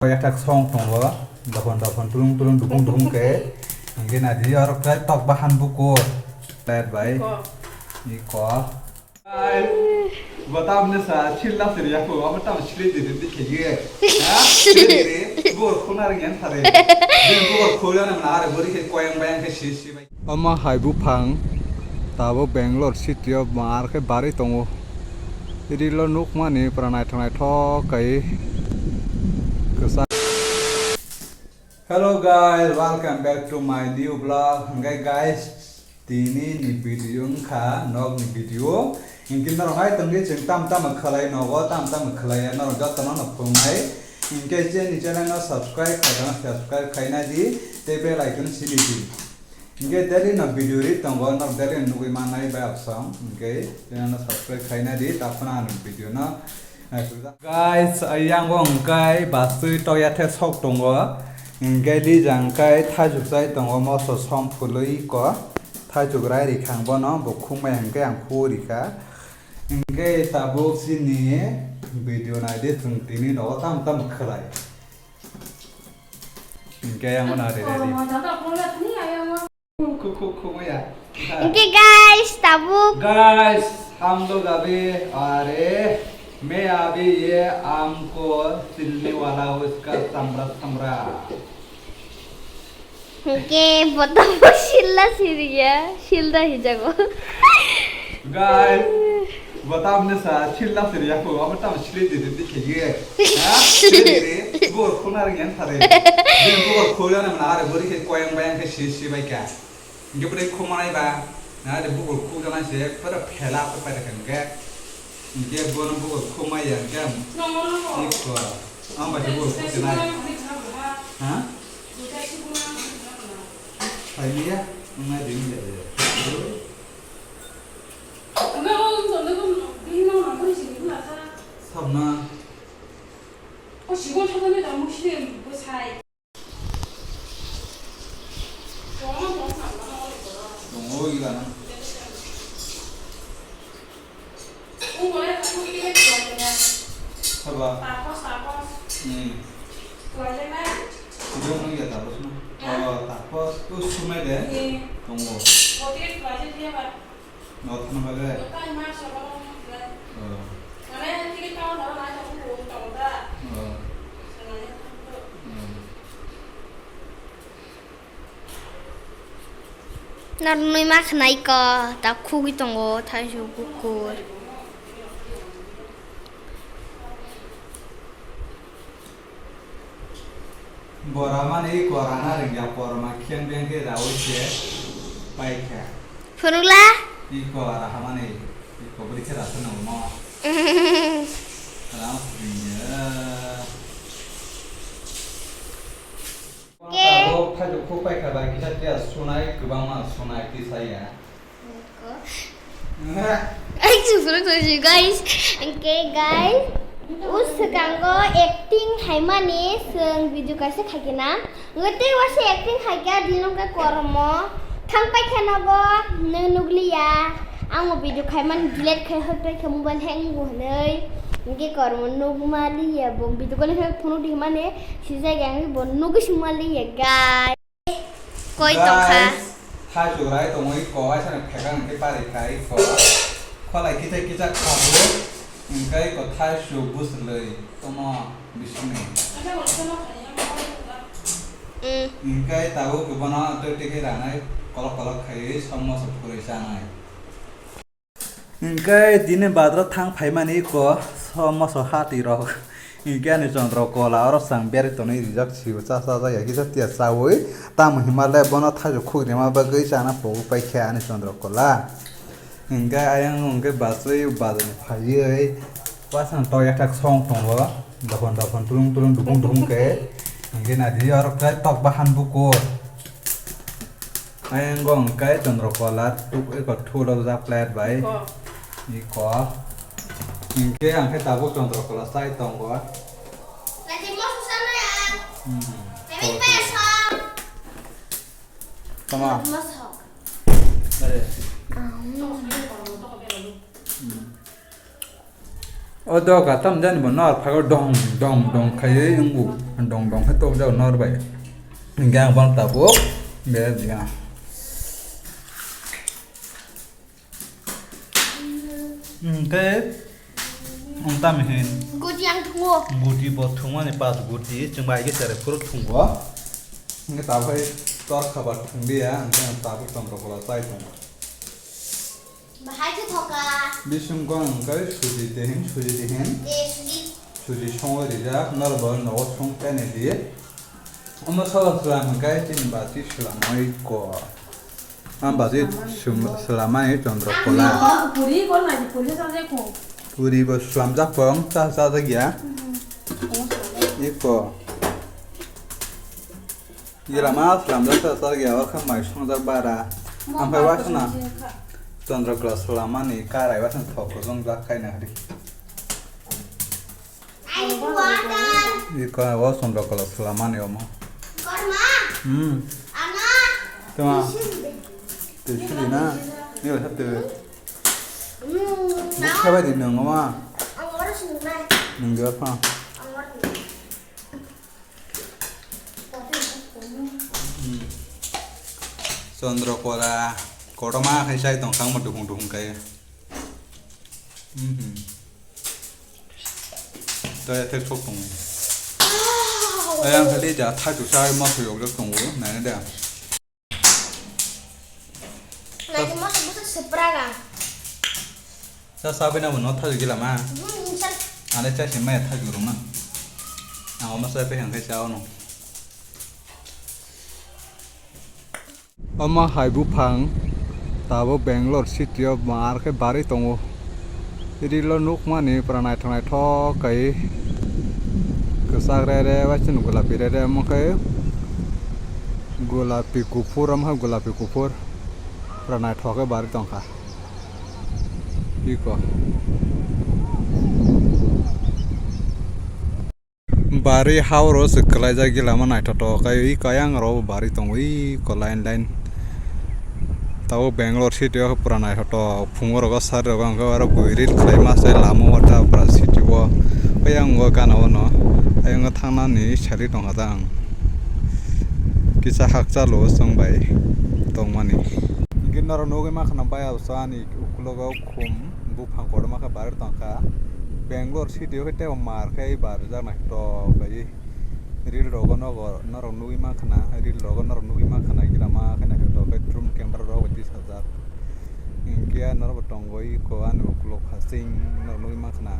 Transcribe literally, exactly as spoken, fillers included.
Yathak song tongo, dophon dophon tulung tulung dukung dukung khe. Hingke nadi oro khe tok bahan bukur. Let bai. Iko. Iko. Guys, bo tamni sa silla siri yaku, abo tam sili diri di khege. Ha? Sili diri, bor khuna ring yan sare. Din bor khula na na are bori khe koyang bayang khe si si bai. Omo hai buphang tabuk Bangalore city o mar khe barwi tongo. Rilo nukmani pura naithok naithok kai kwchak. Hello guys, welcome back to my new vlog. Hingke guys, tini ni video wngkha nog ni video. Hingke norok hai tongdi chwng tam tam khlai nogo, tam tam khlai ya norok joto no no phungnai. Hingke chini channel no subscribe khaina, subscribe khaina di, tei bell icon sini di. Hingke daily no video ri tongo, no daily no nugui mannai bai absong. Hingke channel no subscribe khaina di, taphano ang video no naisukjak. Guys, ayang bo hingkai basui tokya the sok tongo. Hingke di jang kai thaichuk chai tongo, moso som phului ko. Thaichuk rai rikhang bono, bo khumai hingke ang khu rikha. Hingke tabuk sini video naidi chwng tini nogo tam tam khlai. Hingke ayang bono ari ready. Khu, khu, khu, khu, ya. Hingke guys, tabuk. Guys, हम लोग अभी आ रहे, मैं अभी ये आम को छीलने वाला हूँ, इसका समरा, समरा। Hingke botomo silla siriya, silda hijago. Guys, bo tamni sa silla siri yaku, abo tam sili diri di khege. Ha? Sili diri, bor khuna ring yan sare. Din bor khula na na are bori khe koyang bayang khe si si bai ka. Hingke bori khuma nai ba, na de bor khu jana se pura phela pa pa de kan ke. Hingke bono bor khuma ya ke. Iko, ang ba de bor khu jana. Ha? Phailiya, wngna ring ya de. Sabna. Tongo ila na. Saba. Hmm. Sibong nung ya tapos no. Oh, tapos tu sumai de. Tongo. No thang ba de. Oh. Oh. Hmm. Narnwi ma khwnai ko, ta khugwi tongo, thaisu kukur. Bora mani iko rana ringya, korma khiang beng khe rawi se paikha. Phunukla? Iko raha mani, iko bwrwi khe rasa nangma. Ram ringya. Ke? Tabuk thaichuk khuk paikha bai kisa tiya sunai, kwbangma sunai kisa ya. Ang sufuru kuju, guys. Hingke, guys, o swkango acting haimani chwng video kaisa khaikhe na. Hingke tei waisa acting khaikhe, dino khe kormo. Thang paikha nogo, nw nukliya. Ang o video khaimani delete khai hoi paikha mobile hang bo hwnwi. Hingke kormo nukmaliya, bo video call khai phunukdi hwnmani sijak ya, hingke bo nugwi singmaliya, guys. Koi tongkha. Guys, thaichuk rai tongwi ko, aisa ni phekang hwnkhe pari khai ko. Kholai kicha kicha khabu, hwnkhe ko thaichuk bwswlwi tomo bisingni. Mm. Hwnkhe tabuk bono twi twi khe ranai kolok kolok khaiwi som moso phurwi chanai. Hingke dini badra thang phaimani iko so moso hati rok. Hingke ani Chandra Kola oro chwng berwi tonwi rijak sio cha cha jak ya kisa tia chawi. Tamo hima le bono thaichuk khuk rima bagwi chana pogwi paikha ani Chandra Kola. Hingke ayang hingke bachwi badra phaiwi wasang tok yathak song tongo. Dophon dophon tulung tulung dukung dukung khe. Hingke nadi oro khe tok bahan bukur. Ayang gong kai Chandra Kola tuk eko thulok jak plate bai. Iko. Iko. Hingke ang khe tabuk Chandra Kola chai tongo. Lati moso sana ya. Hmm. Tama. Moso. Are. Hmm. O doga tam jani bo nor phago dong dong dong khaiwi wngbu. Dong dong khe tokjak nor bai. Hingke ang bono tabuk bera diya. Hingke ang tam hin. Guti ang thungo. Guti bo thungmani pas guti, chwng bai khe cherai phuru thungo. Hingke tabuk hai tor khabar thung diya, hingke ang tabuk tong tokla chai tongo. Bahai khe thoka. Bisingko ang khe suji de hin, suji de hin. De suji. Suji songwi rijak, norok bo nogo song khe nai di. Omo salo swlam hwn khe chini bati swlamwi ko. Ang bati swm-, swlamani Chandra Kola. Puri ko nai, puri sa je ko. Puri bo swlamjak kong, cha cha jak ya. Iko. Gila ma slamjak sa sa ya, o kha mai songjak bara. Ampai wa sana. Chandra Kola slamani karai wa sana thok ko jong jak khai na hari. Iko wa Chandra Kola slamani omo. Hmm. Tama. Tu sili na. Ni wa tu. Bukha bai di nung ma. Nung gwa pha. Chandra Kola kotorma khai chai tong kha, omo duhung duhung khai. Mhm. To ethek sok tongo. Ayang khali ja thaichuk chai ma thuyok jak tongo, nai de. Lagi masa busa sepraga. Sa sabi na bono thaju gila ma. Hmm, sir. Ane cha se maya thaju ruma. Ang oma sa pe hang kai cha ono. Oma hai buphang tabo Bangalore city o mar khe bari tongo. Rilo nukmani pura naithok naithok kai kwchak re re, waisano gulapi re re, omo khe gulapi kuphur, omo khe gulapi kuphur pura naithok khe bari tongkha. Iko. Bari ha oro se kwlaijak gila ma naithotok kai, ui kayang oro bo bari tongo, ui ko line line. Tabuk Bangalore city o pura naithotok, phungo rogo sari rogo hwnkhe oro bui reel khlai ma se lama o ta pura city o. Kayang o gana o no, ayang o thangnani sari tongkha ta ang. Kisa hakchalo chwng bai tongmani. Hwnkhe norok nugwi mankha na bai abo ani ukulogo khum buphang kotorma khe barwi tongkha. Bangalore city o khe teibo mar khe barjak naithotok kaiwi. Reel rogo nogo norok nugwi mankha na, reel rogo norok nugwi mankha na gila ma khe naithotok khe drum camera rok bai tisajak. Hwnkhe norok bo tongo iko ani ukulok hasing norok nugwi mankha na.